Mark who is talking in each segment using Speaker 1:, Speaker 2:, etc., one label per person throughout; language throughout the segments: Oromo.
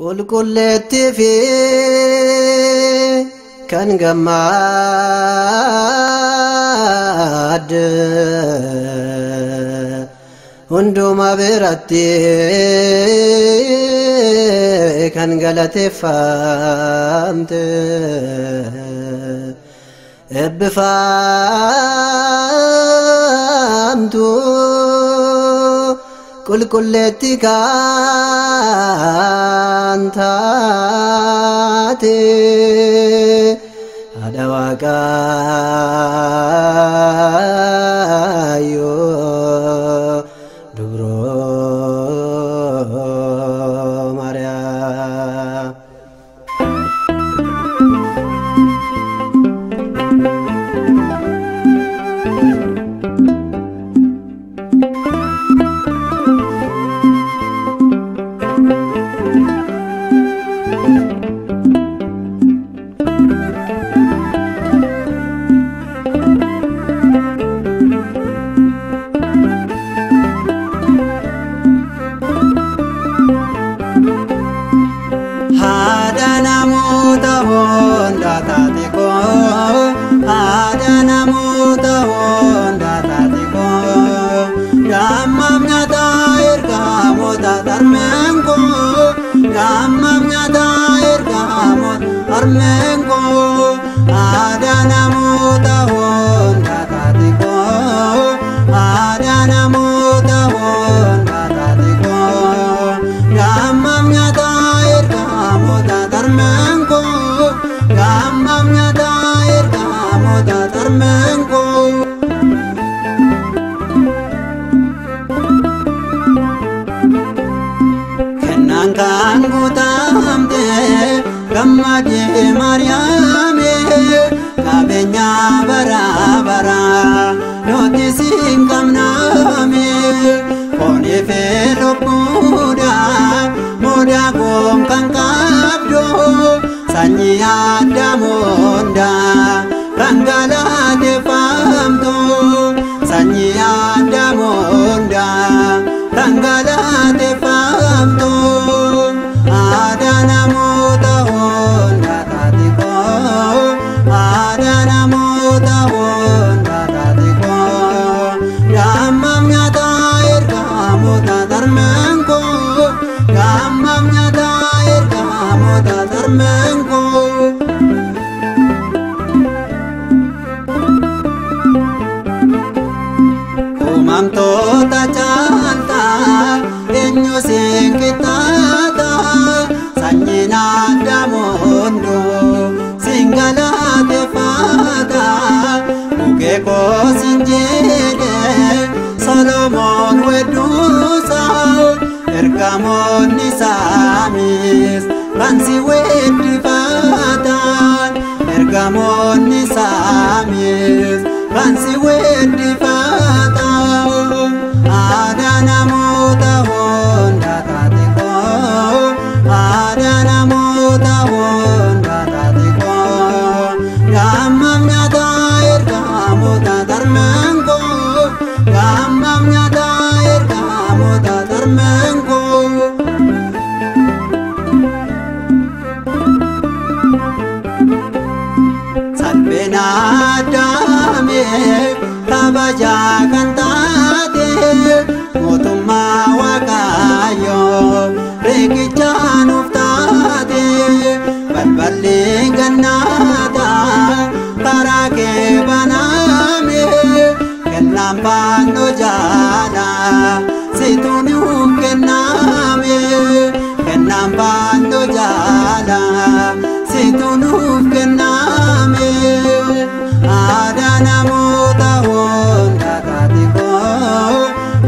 Speaker 1: Qulqulleettii fi kan gammadde hunduma biratti kan galateeffamte eebbifamtu qulqulleetti kan taate haadha Waaqayyoo dubroo Maariyaam.
Speaker 2: Haadha namoota hundaa taate koo, haadha namoota hundaa taate koo, gaammaaf nyaata ergamoota harmeen koo, gaammaaf nyaata ergamoota harmeen koo, haadha namoota hundaa taate koo, haadha namoota hundaa taate koo, gaammaaf nyaata ergamoota harmeen koo, gaammaaf nyaata ergamoota harmeen koo. Kennaan kan guutamte gammadee Maariyaame, qabeenya bara bara nuti siin qabnaame, foonii fi lubbuudha mudaa goon kan qabdu, sanyii Addaam hundaa kan galateeffamtu, sanyii Addaam hundaa kan galateeffamtu, haadha namoota hundaa taate koo, haadha namoota hundaa taate koo, gaammaaf nyaata ergamoota harmeen koo, gaammaaf nyaata ergamoota harmeen koo. Uumamtoota caaltaa eenyu siin qixxaata, sanyiin Addaam hunduu siin galateeffata, bukkee koo siin jedhe Solomoon weedduusa, ergamoonni saamis kan si weeddifatan, ergamoonni saamis kan si weeddifatan, haadha namoota hundaa taate koo, haadha namoota hundaa taate koo, gaammaaf nyaata ergamoota harmeen koo, gaammaaf nyaata ergamoota harmeen koo. Salphina Addaamee kabajaa kan taate, mootummaa Waaqayyoo riqicha nuuf taate, balballi gannaataa karaa kee baname, kennaan fannoo jaalaa situ nuuf kenname, kennaan fannoo jaalaa situ nuuf kenname, haadha namoota hundaa taate koo,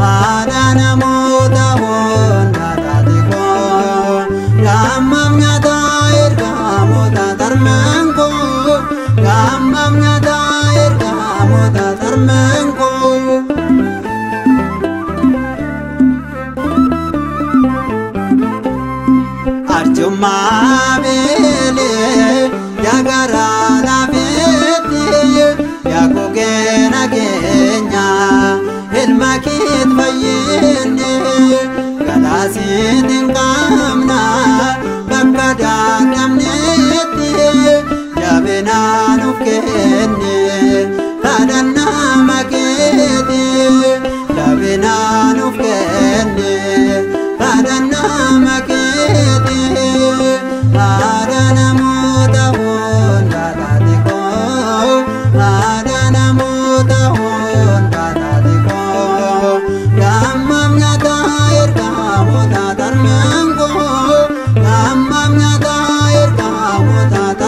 Speaker 2: haadha namoota hundaa taate koo, gaammaaf nyaata ergamoota harmeen koo, gaammaaf nyaata ergamoota harmeen koo. Arjummaa beelee yaa garaa laafeetti, yaa gogee nageenya ilma keet fayyinne, galaasiitiin qabna.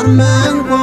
Speaker 2: Harmeen